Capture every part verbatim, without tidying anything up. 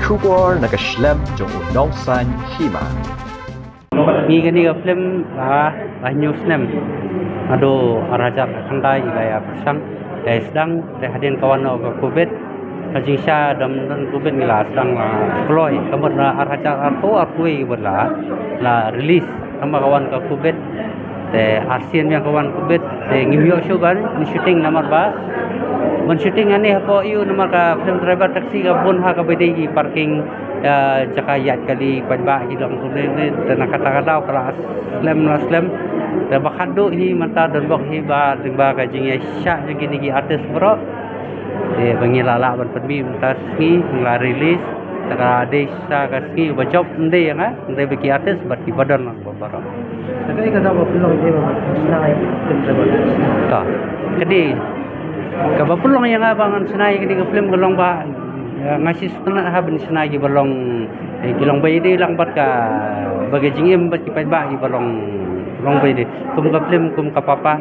Khubor na ka shlem jong u nongsaiñ hima. Ngi kane ka film la, la hynñiew snem. Naduh ar hajar khyndai ngi la ïa pyrshang, la ïa sdang, te hadien ka wan noh ka covid. Ka jingshisha dang don covid ngi la sdang la kloi. Ka mut la ar hajar arphew arphew wei bad la, la release. Tangba ka wan ka covid. Te arsien biang ka wan covid. Te ngim ïoh shuh ban shooting namar ba ban shooting hangne hapoh ïew namar ka film Driver Taxi ka bun ha kaba dei ki parking, ïa jaka ïaid kali paidbah ki long kumne ne. Te na kata ka daw ka la slem la slem. Te ba khatduh hi mynta don bok hi ba lyngba ka jingïashah jong kine ki artist baroh. Te ba ngi la lah ban pynmih mynta sngi ngi la release. Te ka dei sa ka sngi ba jop ym dei ïa nga, ym dei ba ki artist bad kiba don lang. Baroh. Ka dei ka daw ba pynlong ïa nga ba ngan shna ïa ka film Driver Taxi. Ta. Ka dei kaba pynlong ïa nga ba ngan shna ïa kane ka film ka long ba, eh, nga shisha sngewtynnat ha ban shna ïa kiba long, eh, ki long ba ïadei lang bad ka, bad ka jingim bad ki paidbah kiba long, long ba ïadei. Kum ka film kum ka Papa.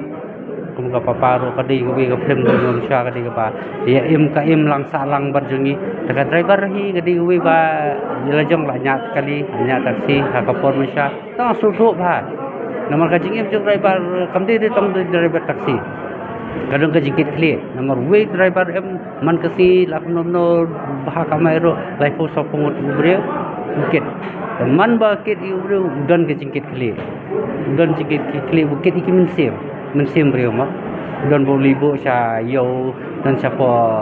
Kum ka Papa ruh ka dei kawei ka film jong ngi sha ka dei kaba ïa im ka im lang sah lang bad jong ngi. Te ka Driver hi ka dei kawei ba ïa la jong la ñiah kali, ñiah taxi ha ka por mynsha. Tang sngewthuh bha. Namar ka jingim jong driver kam dei dei tang dei driver taxi. Ka don ka jingkit khlieh. Namar wei driver em man ka sngi la kumno kumno bha kamai ruh laiphew sawphew ngut u briew u kit. Te man ba kit ïa u briew u don ka jingkit khlieh. U don jingkit khlieh u kit ïa ki mynsiem. Mynsiem briew mo. U don ba u leit buh sha ïew, don sha por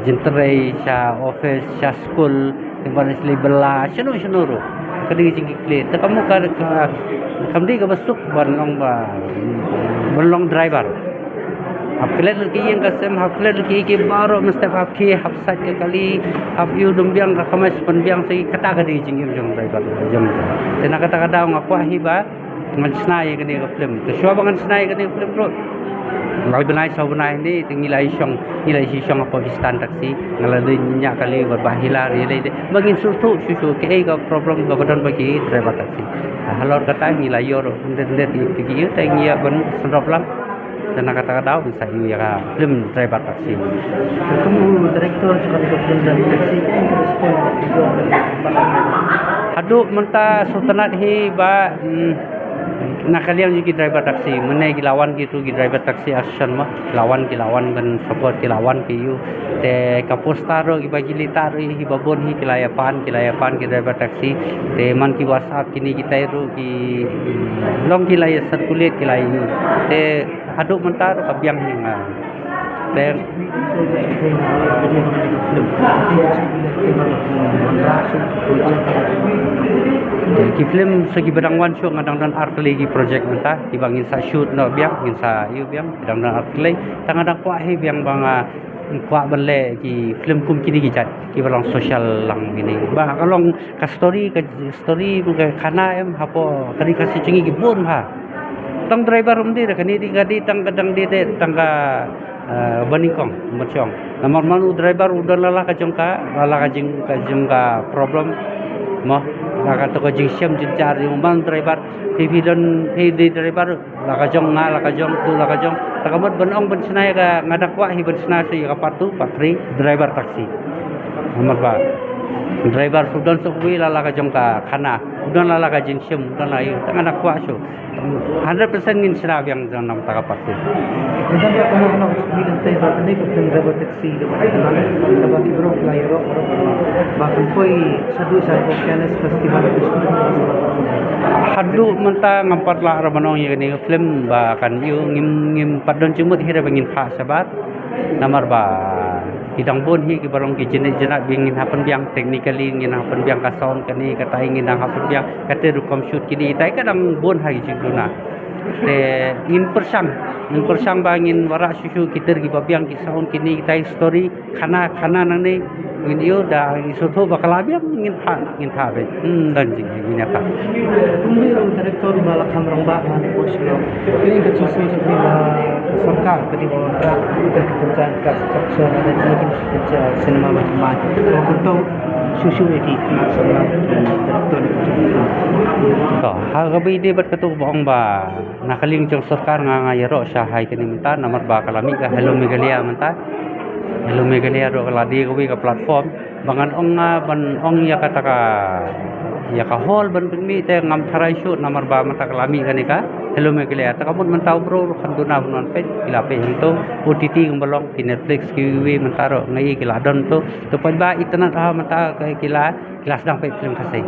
jingtrei, sha office, sha skul. Te ba la shlei bylla shano shano ruh. Ka dei ka jingkit khlieh. Te ka mut ka, ka, kam dei kaba suk ban long ba, ban long driver. Hap klet lem ki ïing ka sem, hap klet lem ki ïing ki baroh mynstep hap khie, hap sait ka kali, hap ïoh dum biang ka kamai span biang sa kata ka dei jingim jong driver jong. Te na kata ka daw nga kwah hi ba ngan shna ïa kane ka film. Te shuwa ba ngan shna ïa kane ka film ruh, lai bnai saw bnai ne te ngi la ïa shong, ngi la ïa shong hapoh ki stand taxi. Nga la dei ñiah kali bad Bah Hilar ïa lei de ba ngin sngewthuh shuh shuh kaei ka problem kaba don bad ki driver taxi. Halor kata ngi la ïoh ruh hynrei hynrei te ngi ïa ban sngewthuh lang. Te na kata ka daw ngin sa ïoh ïa ka film Driver Taxi. Kum u director jong ka film Driver Taxi, kaei ka response ka jong? Haduh mynta sngewtynnat hi ba, mm, na ka liang jong ki driver taxi, mynne ki la wan ki tu ki driver taxi association mo, ki la wan, ki la wan ban support, ki la wan ki ïoh. Te ka poster ruh kiba ki leit tah ruh hi ba bun hi ki la ïa pan, ki la ïa pan ki driver taxi. Te man ki WhatsApp kine kitai ruh ki long ki la ïa circulate ki la ïa ïoh. Te haduh mynta ruh ka biang hi nga. Te Te ki film sa kiba dang wan shuh nga dang don ar tylli ki project mynta kiba ngin sa shoot noh biang, ngin sa ïoh biang, ki dang don ar tylli. Te nga dang kwah hi biang ba nga kwah ban leh ki film kum kine ki jait kiba long social lang kine. Ba ka long ka story, ka story ka khana em hapoh ka dei ka shisha ki bun ha. Tang driver um dei da kane dei ka dei tang ka dang dei de tang ka, eh, ba nyngkong ban shong. Namar man u driver u don la la ka jong ka, la la ka jing, ka jong ka problem. Mo, la ka to ka jingshem jynjar jong man driver. Phi phi don phi dei driver la ka jong nga la ka jong tu la ka jong. Ta ka mut ban ong ban shna ïa ka nga dang kwah hi ban shna sha ïa ka part two, part three, Driver Taxi. Namar ba driver u don sa uwei la la ka jong ka khana, u don la la ka jingshem, u don la ïa, ta nga dang kwah shuh. Hundred percent ngin shna biang jong na kata ka part two. Tang ka kano kano ka sukli kynthei ba kane ka film Driver Taxi kaba kane kaba ki briew ki la ïaroh baroh ba kan poi shaduh sha ka Cannes Festival. Haduh mynta ngam pat lah ruh ban ong ïa kane ka film ba kan ïoh, ngim, ngim pat don jingmut hi ruh ba ngin phah shabar. Namar ba ki dang bun hi kiba long ki jingeh jingeh ba ngin hap pynbiang technically, ngin hap pynbiang ka sound kane katai, ngin dang hap pynbiang kata rukom shoot kine katai, ka dang bun ha ki jingduna. Te ngin pyrshang, ngin pyrshang ba ngin wanrah shuh shuh ki tyrki ba biang ki sound kine katai, story khana khana nangne ngin ïoh da ngin sngewthuh ba ka la biang ngin phah, ngin phah beit. Hmm, don jingeh ngin ïa phah. Kumne ruh director ba la kham rangbah ha ne ko silo. Kane ka jingsngew jong phi ba ka sorkar ka dei ba wanrah ka ka ka ka ka ka ka cinema ba mai. Ko ko to shuh shuh ïa ki khana samla director. To ha kaba ïadei bad kato ba ong ba na ka liang jong sorkar nga nga ïaroh sha hai kane mynta namar ba ka la mih ka Hello Meghalaya mynta. Hello Meghalaya ruh ka la dei kawei ka platform. Ba ngan ong nga ban ong ïa kata ka, ïa ka hall ban pynmih te ngam tharai shuh namar ba mynta ka la mih kane ka Hello Meghalaya. Te ka mut mynta u bro ruh kam duna ban wan peit, ki la peit hangto, O T T kumba long, ki Netflix kiwei mynta ruh nga ïohi ki la don to. To paidbah itynnad ha mynta ka ki la, ki la sdang peit film Khasi.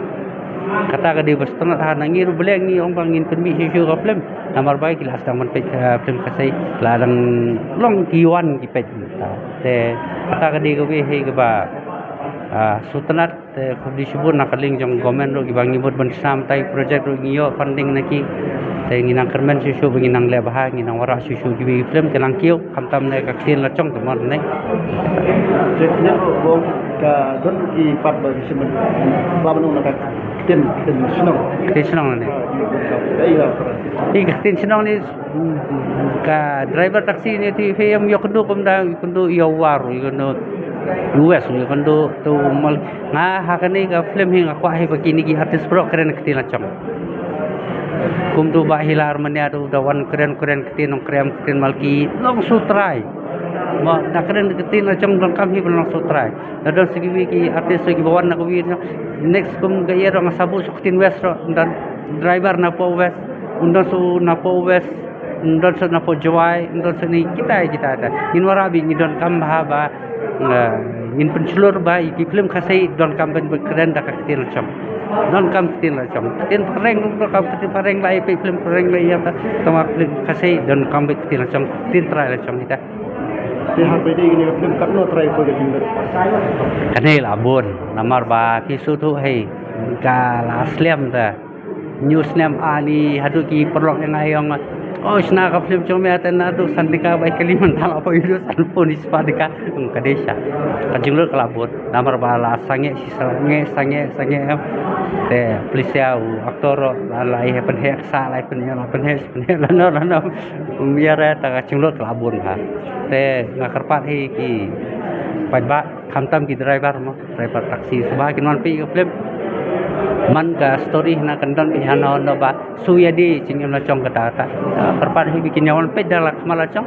Kata ka dei ba sdang ha na ngi ruh balei ngi ong ba ngin pynmih shuh shuh ka film. Namar ba ki la sdang ban peit, eh, film Khasi, la dang long ki wan ki peit mynta. Te kata ka dei kawei hi kaba, ah, sngewtynnad. Te khublei shibun na ka liang jong government ruh kiba ngi mut ban shna mynta ki project ruh ngi ïoh funding na ki. Te ngi nang kyrmen shuh shuh ba ngi nang leh bha, ngi nang wanrah shuh shuh kiwei ki film te nang kiew khamtam ne ka ktien la jong te mon ne. Te kane ruh ka don ki pat ba ki shmen. Ba ban ong na ka ktien, ktien shnong. Ktien shnong ne. Ka ïa ka. Ka ïa ka ktien shnong ne, ka driver taxi ne te phi ïoh kynduh kumta, ïoh kynduh ïa u War, ïoh kynduh u West, ïoh kynduh to mal. Nga ha kane ka film hi nga kwah hi ba kine ki artist baroh kren ktien la jong. Kumto ba hi la armania to da wan kren, kren ktien nongkrem, ktien Malki, long sutrai. Mo da kren ktien la jong donkam hi ba long sutrai. Da don sa kiwei ki artist kiba wan na kawei. Next kum ka ïa ruh nga sa buh sa ktien West ruh, don driver na poh West, un don sa na poh West, un don sa na poh Jowai, un don sa ni kita kita ta. Ngin wanrah ba ngi donkam bha ba, eh, ngin pynshlur ba ïa ki film Khasi donkam ban kren da ka ktien la jong. Donkam ktien la jong. Ktien phareng, donkam ktien phareng la ïa peit film phareng la ïa ta. Tangba film Khasi donkam ba ktien la jong, ktien trai la jong kita. Te ha phi dei kane ka film katno trai poi ka jingdon? Kane la bun namar ba ki shu thuh hi ka la slem ta. Nyu snem ani haduh ki paralok ïa nga ïa ong, "Oh, shna ka film jong me." Te naduh san tyngka ba kali mynta la poi haduh sanphew ne spah tyngka. Ong ka dei sha ka jinglut ka la bun namar ba la sangeh shi sangeh sangeh sangeh em. Te plisha u aktor la la ïa pynheh ksa la pynheh la pynheh pynheh lano lano. Ym ïa re ta ka jinglut ka la bun ha. Te nga kyrpad hi ki paidbah khamtam ki driver mo, driver taxi shuwa kin wan peit ka film. Man ka story hana kan don peit hana hana ba shu ïa dei jingim la jong kata kata. Kyrpad hi ba kin ïa wan peit da la khmat la jong.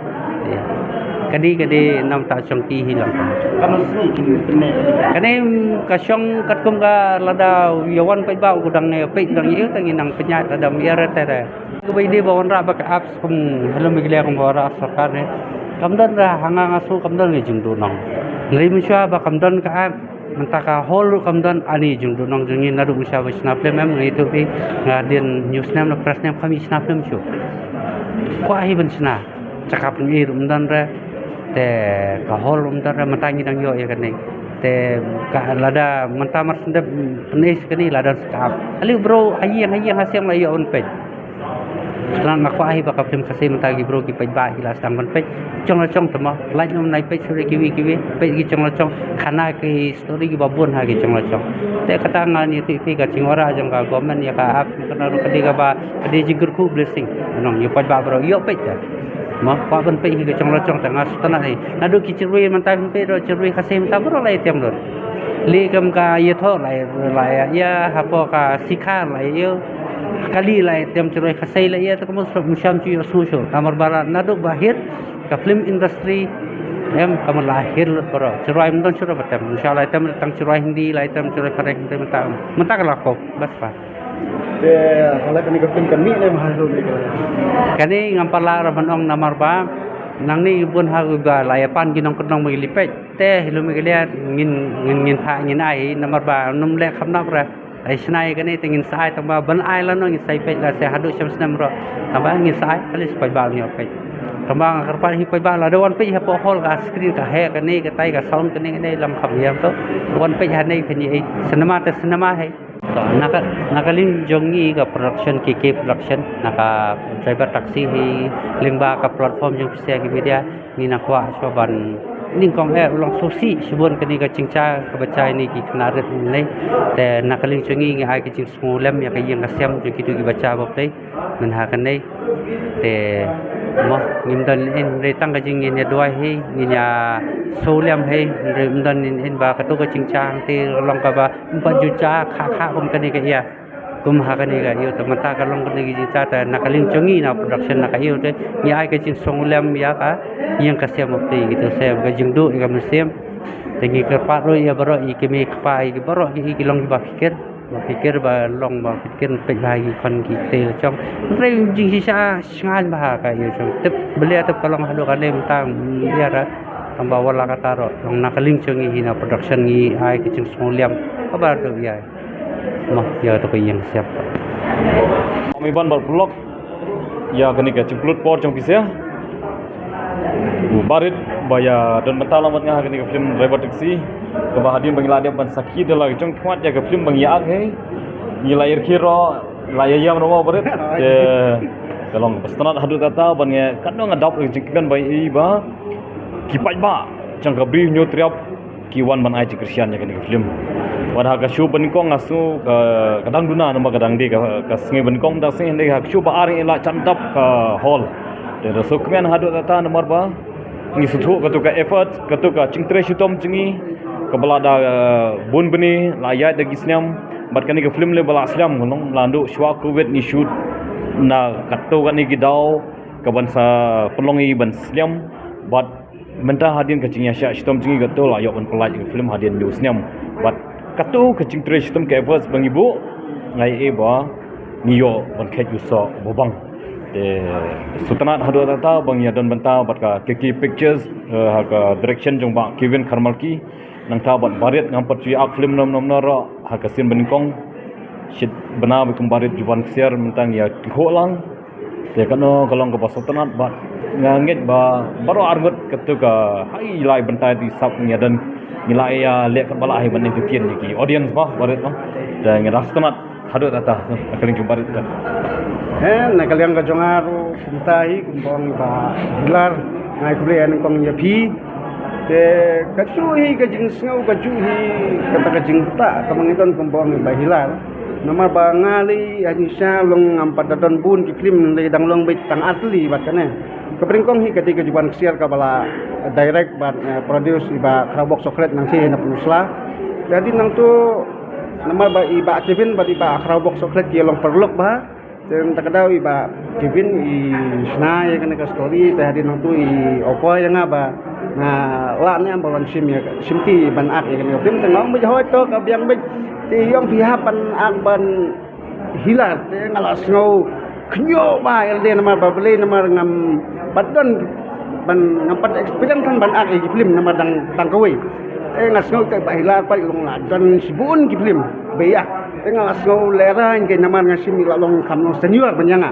Ka dei ka dei nam ta jong ki hi lang. Kano sngi kin pynne? Kane ka shong katkum ka lada ïa wan peit ba u dang ïa peit dang ïa u tang ïa nang pynïaid lada ym ïa re te re. Kaba ïadei ba wanrah ba ka apps kum Hello Meghalaya kum ba wanrah sorkar ne. Kam don ra ha nga nga sngew kam don ka jingduhnong. Hynrei mynshuwa ba kam don ka app mynta ka hall ruh kam don ani jingduhnong jong ngi naduh mynshuwa ba shna film em ngi tu phi nga dien news nem na press nem kam shna film shu. Kwah hi ban shna. Chakap ngi ruh ym don re. Te ka hall ruh ym don re mynta ngi dang ïoh ïa kane. Te ka lada mynta mar sendep pynei sa kane lada sa ka app. Ali bro ha ïing ha ïing ha sem la ïoh un peit. Shuwa nga kwah hi ba ka film Khasi mynta ki bro ki paidbah ki la sdang ban peit. Jong la jong te mo. Like nang nai peit shuwa kiwei kiwei. Peit ki jong la jong. Khana ki story kiba bun ha ki jong la jong. Te kata nga ni ti ti ka jingwanrah jong ka government ïa ka app kane ruh ka dei kaba ka dei jingkyrkhu blessing. Nong ïa paidbah bro ïoh peit te. Mo kwah ban peit hi ka jong la jong te nga sngewtynnad hi. Naduh ki jingrwai mynta ban peit ruh jingrwai Khasi mynta bro la ïa tem lut. Li kam ka ïathoh la ïa la ïa hapoh ka sikha la ïa. Kali la ïa tem jingrwai Khasi la ïa te ka mus mus sham ju ïoh sngew shuh. Namar ba la naduh ba hit ka film industry em ka mut la hit lut bro. Jingrwai mynta shuh ba tem. Inshallah tem tang jingrwai Hindi la tem jingrwai phareng tem mynta. Mynta ka la ko bas pa. Te hala kane ka film kan mih ne ma ha Hello Meghalaya? Kane ngam pat lah ra ban ong namar ba nangne bun ha ba la ïa pan ki nongkyndong ba ki lipet. Te Hello Meghalaya ngin ngin ngin phah ngin ai namar ba nym leh kham nap ra. Ai shna ïa kane te ngin sa ai tang ba ban ai lano ngin sa ïa peit la se haduh shem snem ruh. Tang ba ngin sa ai kali sa paidbah ngin ïa peit. Tang ba nga kyrpad hi paidbah lada wan peit hapoh hall ka screen ka heh kane katai ka sound kane kane lam kham ïa to. Wan peit hangne phin ïa ei cinema te cinema hi. To, na ka, na ka liang jong ngi ka production K K Production, na ka driver taxi hi lyngba ka platform jong Pisa Ki Media, ngi na kwah shuwa ban nyngkong eh u long sngewsih shibun kane ka jingcha kaba cha ïa ngi ki khynnah rit ne. Te na ka liang jong ngi ngi ai ka jingsngewlem ïa ka ïing ka sem jong kito kiba cha bapli. Mynha kane te mo ngim don in re tang ka jingin ïa duwai hi ngin ïa sngewlem hi re ym don in in ba kato ka jingcha hangte long kaba ym pat ju cha kha kha kum kane ka ïa. Kum ha kane ka ïa te mynta ka long kane ka jingcha te na ka liang jong ngi na production na ka ïa te ngi ai ka jingsngewlem ïa ka ïing ka sem bapli kito sem ka jingduh ïa ka mynsiem. Te ngi kyrpad ruh ïa baroh ïa ki mei kpa ïa ki baroh ki, ki long kiba phikir, ba phikir ba long ba phikir peit ba ki khon ki te la jong. Hynrei jingshisha shngain ba ha ka ïa jong. Tip belia tip ka long haduh ka lem tang ïa ra. Tang ba wala kata ruh long na ka liang jong ngi hi na production ngi ai ki jingsngewliam kaba ruh ïa. Mo ïa to ka ïa siap. Kami ban bar vlog. Ïa kane ka jingpynlut por jong phi sha u barit ba ïa don bynta lang bad nga ha kane ka film Driver Taxi. Kaba hadien ba ngi la dep ban sakhi da la jong khmat ïa ka film ba ngi ïa ak hi. Ngi la ïa rkhie ro la ïa ïam ro barit. Te ka long ba sngewtynnat haduh katta ban ngi katno nga dap ka jingkmen ba i ba ki paidbah jong ka Bri Hynñiewtrep ki wan ban ai jingkyrshan ïa kane ka film. Wat ha ka show ba nyngkong nga sngew ka, ka dang duna namar ka dang dei ka, ka sngi ba nyngkong da sngi hynrei ha ka show ba ar ngi la jan dap ka hall. Te da sngewkmen haduh katta namar ba ngi sngewthuh katu ka effort, katu ka jingtrei shitom jong ngi kaba la da, eh, bun bnai la ïaid da ki snem bad kane ka film lei ba la slem ka long la naduh shuwa covid ngi shoot na katu kane ki daw ka ban sa pynlong i ban slem bad mynta hadien ka jingïasyllok shitom jong ngi katu la ïoh ban pynlait ïa ka film hadien hynñiew snem. Bad katu ka jingtrei shitom ka effort ba ngi buh nga ïa ba ngi ïoh ban khet ïa u soh ba bang. Te sngewtynnat haduh katta ba ngi ïa don bynta bad ka K K Pictures, eh, ha ka direction jong bah Kevin Kharmalki. Nangta bad barit ngam pat ju ïa ak film nom nom nor ha ka sien ba nyngkong. Shit bna ba kum barit Juban Ksiar mynta ngi ïa tingkhuh lang. Te kano ka long kaba sngewtynnat bad nga ngeit ba baroh arngut katu ka hai lai bynta ti sap ngi don ngi la ïa leh kat ba la hai ban entertain ïa ki audience ba barit ba. Te ngi dah sngewtynnat haduh katta na ka liang jong barit ta. Eh, na ka liang ka jong nga ruh kumta hi kumba ong i bah Hilar ngai khublei ïa nyngkong ïa phi. Te ka juh hi ka jingsngew ka juh hi kata ka jingtah kaba ngi don kumba ong i bah Hilar. Namar ba nga lei ha jingshisha long ngam pat da don bun ki film lei dang long beit tang ar tylli bad kane. Kaba nyngkong hi ka dei ka Juban Ksiar kaba la direct bad, eh, produce i bah Khraw Bok Chocolate nang shi na Pynursla. Jadi nangtu namar ba i bah Kevin bad i bah Khraw Bok Chocolate ki long paralok ba. Te mynta ka daw i bah Kevin i shna ïa kane ka story te hadien nangtu i offer ïa nga ba nga lah ne em ba wan shim ïa ka shim ti ban ak ïa kane ka film te nga ong beit hoi to ka biang beit te i ong phi hap ban ak ban Hilar te nga la sngew khynñiuh ba ïa lade namar ba balei namar ngam pat don ban ngam pat experience kan ban ak ïa ki film namar dang dang kawei. Te nga sngew te bah Hilar pat i long la don shibun ki film ba ïa te nga la sngew lehrain ke namar nga shim i la long kham long senior ban ïa nga.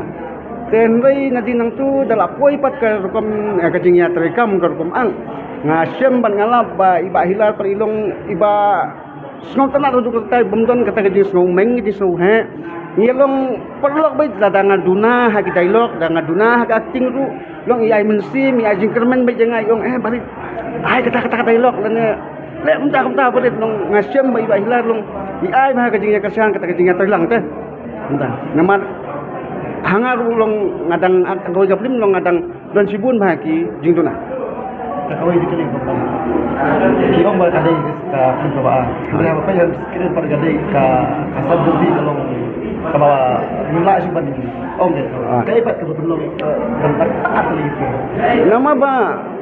Te hynrei nadien nangtu da la poi pat ka rukom, eh, ka jingïatreikam ka rukom ang nga shim ban nga lap ba i bah Hilar pat i long i ba sngewtynnat ruh katai bym don kata ka jingsngew meng ka jingsngew heh. Ngi long paralok beit lada nga duna ha ki dialogue da nga duna ha ka acting ruh long i ai mynsiem i ai jingkyrmen beit ïa nga i ong eh barit ai kata kata ka dialogue lane leh kumta kumta barit long nga shem ba i bah Hilar long i ai ba ha ka jingïakyrshan kata ka jingïatreilang te. Kumta namar ha nga ruh long nga dang ak ka film long nga dang don shibun ba ki jingduna. Ka kawei di kali ko. Ki ong ba ka dei ka film ba. Ba ba ka yang screen par ka dei ka ka sab du bi ka long ka ba ni la shi ban ong de. Ka ibat ka betul long ban tak tak atli. Nama ba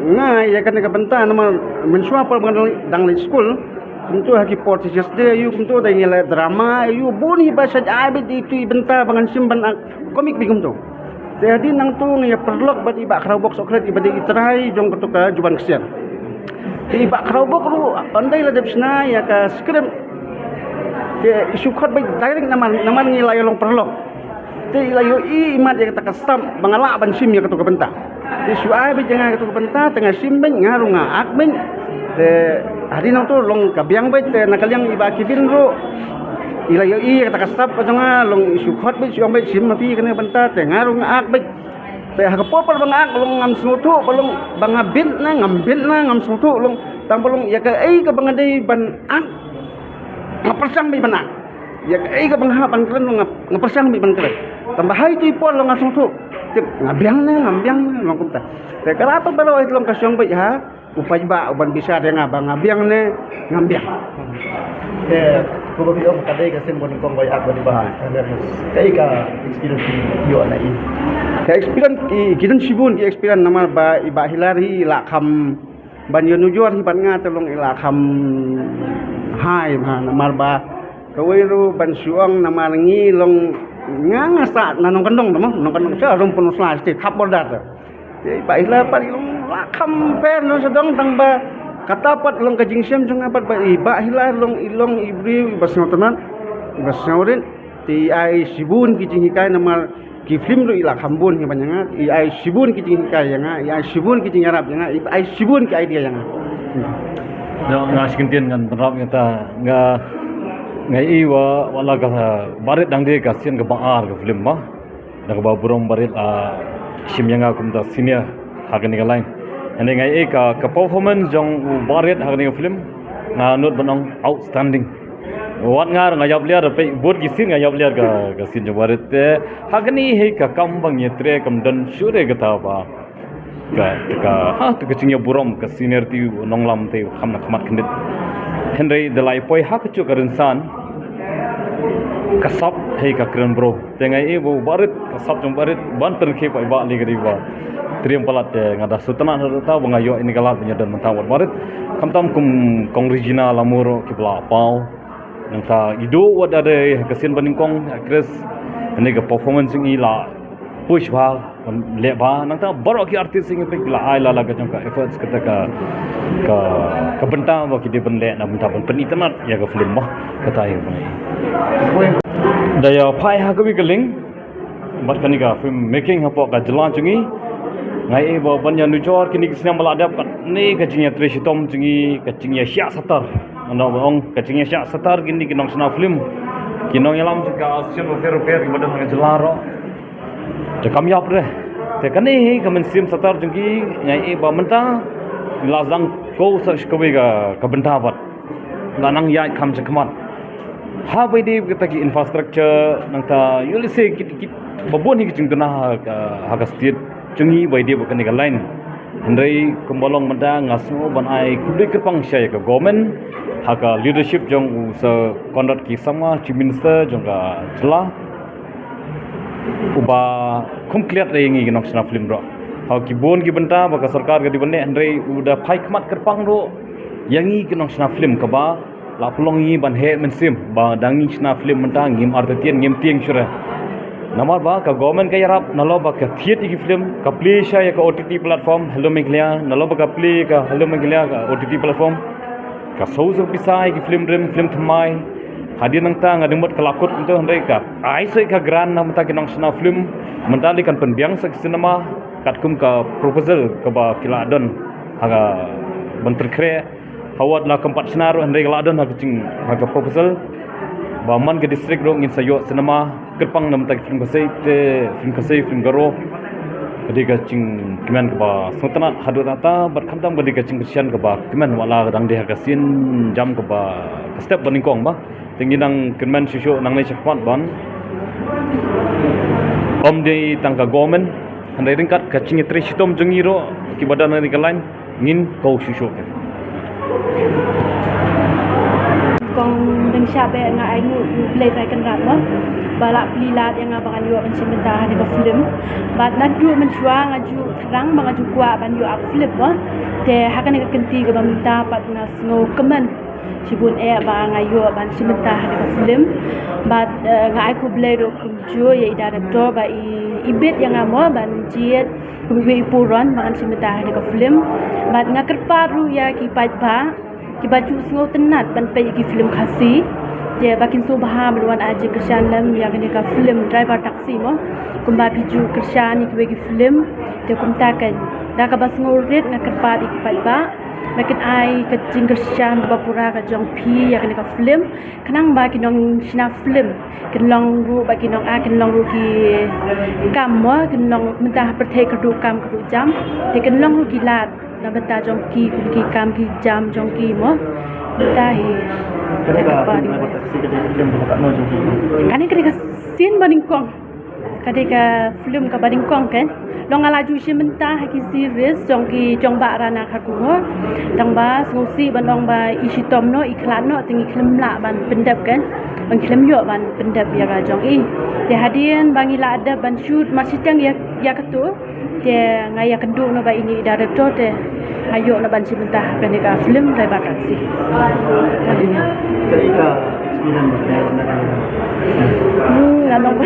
nga ïa kane ka bynta nama mynshuwa por ba dang leit skul. Kumtu ha ki por teachers day ïa u kumtu da ngi leh drama ïa u bun hi ba shait ai beit itu i bynta ba ngan shim ban ak komik beit kumtu. Te hadien nangtu ngi ïa paralok bad i bah Khraw Bok Soklet i ba dei i trai jong katu ka Juban Ksiar. Te i bah Khraw Bok ruh ym dei la dep shna ïa ka script. Te i shu khot beit direct namar namar ngi la ïa long paralok. Te i la ïohi i mat ïa kata ka sap ba nga lah ban shim ïa katu ka bynta. Te shu ai beit ïa nga katu ka bynta te nga shim beit nga ruh nga ak beit. Te hadien nangtu long ka biang beit te na ka liang i bah Kevin ruh i la ïohi ïa kata ka sap ka jong nga long i shu khot beit shu ong beit shim ma phi kane ka bynta te nga ruh nga ak beit. Te ha ka por por ba nga ak long ngam sngewthuh ba long ba nga bit na ngam bit na ngam sngewthuh long tang ba long ïa kaei kaba nga dei ban ak nga pyrshang beit ban ak. Ïa kaei kaba nga hap ban kren long nga pyrshang beit ban kren. Tang ba ha itu i por long nga sngewthuh. Tip nga biang ne ngam biang ne long kumta. Te ka rap baroh long ka shong beit ha u paidbah u ban bishar ïa nga ba nga biang ne ngam biang. Te ko ba biang ka dei ka sien ba nyngkong ba ïa ak ba dei ba. Kaei ka experience ïoh na i. Ka experience ki don shibun ki experience namar ba i bah Hilary i la kham Ban ïanujor hi bad nga te long i la kham hai bha namar ba kawei ruh ban shu ong namar ngi long nga nga sah na nongkyndong, nongkyndong sha rum pun sla sti khap border te. Te i Bah Hila pat i long la kham pher noh sha dong tang ba kata pat long ka jingshem jong nga pat ba i Bah Hila long i long i briew i ba sngewtynnat, i ba sngewrit. Te i ai shibun ki jinghikai namar ki film ruh i la kham bun hi ban ïa nga, i ai shibun ki jinghikai ïa nga, i ai shibun ki jingïarap ïa nga, i ai shibun ki idea ïa nga. Nga shi kyntien ngan pynrap ïa ta, nga nga i wa wa la ka Barit dang de ka sien ka ba ar ka film ma. Da kaba burom Barit la shim ïa nga kum da senior ha kane ka line. Hynrei nga i ka ka performance jong u Barit ha kane ka film nga nud ban ong outstanding. Wat nga nga ïap liar pei bud ki sin nga ïap liar ka ka sin jong Barit te ha kane hi ka kam ba ngi tre kam don shuh re kata ba ka ka ha tu ka jingïaburom ka seniority nonglam te kham na khmat khyndiat. Hynrei da lai poi ha ka chu ka rynsan ka sap hei ka kren bro. Te nga i ba u Barit ka sap jong Barit ban pynkhie pa i ba li ka ri ba. Triam palat te nga da sutana na ta ba nga ïoh ini ka lad ba ngi don mynta wat Barit. Khamtam kum kong Regina Lamuro ki bla pau. Nangta i du wat da dei ka sien ba nyngkong actress. Ini ka performance i la push ba leh ba nangta baroh ki artist ngi pek la ai la la ka jong ka efforts kata ka ka ka bynta ba ki dei ban leh na bynta ban pyni tynat ïa ka film ba kata ïa ba. Da ïa phai ha ka wi ka ling bad kane ka film making hapoh ka jylla jong ngi. Nga i ba ban ïa nujor kine ki snem ba la dep kat ne ka jingïatrei shitom jong ngi ka jingïashah satar. Ano ba ong ka jingïashah satar kine ki nongshna film ki nongïalam jong ka Asian Welfare Welfare ki ba don ha ka jylla ro. Te kam ïap re. Te kane hi ka mynsiem satar jong ki nga i ba mynta la dang ko sa shkawei ka ka bynta bad la nang ïaid kham cha khmat. Ha bai dei kata ki infrastructure nangta ïoh lehse ki ki ba bun hi ki jingduna ha ka ha ka state jong ngi bai dei ba kane ka line. Hynrei kumba long mynta nga sngew ban ai khublei kyrpang sha ïa ka government ha ka leadership jong u Sir Conrad K Sangma, Chief Minister jong ka jylla. Uba khum kliat ïa ngi ki nongshna film ro. Ha ki bun ki bynta ba ka sorkar ka dei ban leh hynrei u da phai khmat kyrpang ro ïa ngi ki nongshna film kaba la pynlong ngi ban heh mynsiem ba da ngi shna film mynta ngim artatien ngim tieng shuh re. Namar ba ka government ka ïarap nalor ba ka thied ïa ki film ka plie sha ïa ka O T T platform Hello Meghalaya nalor ba ka plie ka Hello Meghalaya ka O T T platform. Ka shu shu pisa ïa ki film rim film thymmai. Hadien nangta nga dang mut ka la kut mynta hynrei ka ai sha ka grant na mynta ki nongshna film mynta li kan pynbiang sha ki cinema katkum ka proposal kaba ki la don ha ka ban pyrkhreh. Hawat la kam pat shna ruh hynrei ka la don ha ka jing ha ka proposal ba man ka district ruh ngin sa ïoh cinema kyrpang na mynta ki film Khasi te film Khasi film Garo. Ka dei ka jingkmen kaba sngewtynnat haduh nangta bad khamtam ka dei ka jingkyrshan kaba kmen wat la ka dang dei ha ka sien jam kaba ka step ba nyngkong ba. Te ngi dang kyrmen shuh shuh nangne shakhmat ban ym dei tang ka government hynrei ryngkat ka jingïatrei shitom jong ngi ruh kiba don ha kane ka line ngin kow shuh shuh. Kong dang shah beh nga ai nguh ïa U Blei Trai Kynrad mo ba la plie lad ïa nga ba ngan ïoh ban shim bynta ha kane ka film. Bad naduh mynshuwa nga ju thrang ba nga ju kwah ban ïoh act film mo. Te ha kane ka kynti kaba mynta pat nga sngewkmen shibun eh ba nga ïoh ban shim bynta ha kane ka film. Bad eh, nga ai khublei ruh kumjuh ïa i director ba i i bit ïa nga mo ban jied kum i puron ba ngan shim bynta ha kane ka film. Bad nga kyrpad ruh ïa ki paidbah kiba ju sngewtynnat ban peit ïa ki film Khasi. Te ba kin sngewbha ban wan ai jingkyrshan lem ïa kane ka film Driver Taxi mo. Kumba phi ju kyrshan ïa kiwei ki film te kumta kan da kaba sngewrit nga kyrpad ïa ki paidbah ba kin ai ka jingkyrshan kaba pura ka jong phi ïa kane ka film. Khnang ba ki nongshna film kin long ruh ba ki nong a kin long ruh ki kam mo kin long mynta ha pyrthei ka duk kam ka duk jam. Te kin long ruh ki lad na bynta jong ki kum ki kam ki jam jong ki mo. Mynta hi. Kane ka dei ka sien ba nyngkong. Ka dei ka film kaba nyngkong kan. Long nga la ju shim bynta ha ki series jong ki jong Bah Rana Kharkongor. Tang ba sngewsih ban ong ba i shitom noh i khlad noh te ngi khlem lah ban pyndep kan. Ban khlem ïoh ban pyndep ïa ka jong i. Te hadien ba ngi la dep ban shoot mar shiteng ïa ïa katu. Te nga ïakynduh noh ba ine i director te Ha ïoh na ban shim bynta ha kane ka film Rai Bak Katsi. Kane ka experience ba ka na ka. Hmm, nga nong.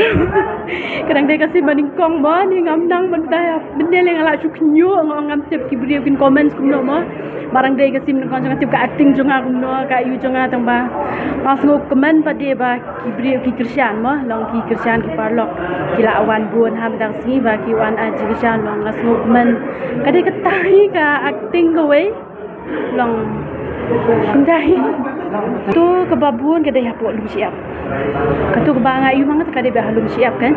Ka dang dei ka scene ba nyngkong mo, ni ngam nang ban bynta ïa. Mynne lei nga la shu khynñiuh, nga ngam tip ki briew kin comment kumno mo. Ba dang dei ka scene ba nyngkong jong nga, tip ka acting jong nga kumno, ka ïu jong nga, tang ba nga sngewkmen pat de ba ki briew ki kyrshan mo, long ki kyrshan ki paralok ki la wan bun ha mynta ka sngi ba ki wan ai jingkyrshan, long nga sngewkmen. Ka dei katai ka acting kawei, long kumta hi. To kaba bun ka dei hapoh lum shyiap. Kato kaba nga ïohi ma nga to ka dei ba ha lum shyiap kan.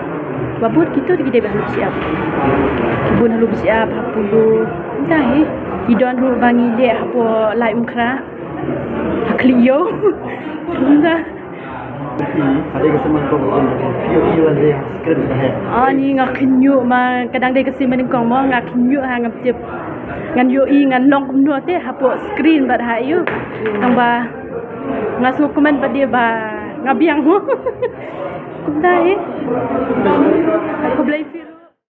Ba bun kito ki dei ba ha lum shyiap. Ki bun ha lum shyiap, ha Polo. Kumta hi. Ki don ruh ba ngi leh hapoh Laitumkhrah. Ha Khlieh Ïew. Kumta. Ïohi, ka dei ka scene ba nyngkong, ïohi ba dei ha screen ba heh. Ah, ni nga khynñiuh ma, ka dang dei ka scene ba nyngkong mo, nga khynñiuh ha, ngam tip. Ngan ïohi ngan long kumno te hapoh screen bad ha ïew. Tang ba nga sngewkmen pat de ba nga biang ho. Kumta hi. Khublei phi.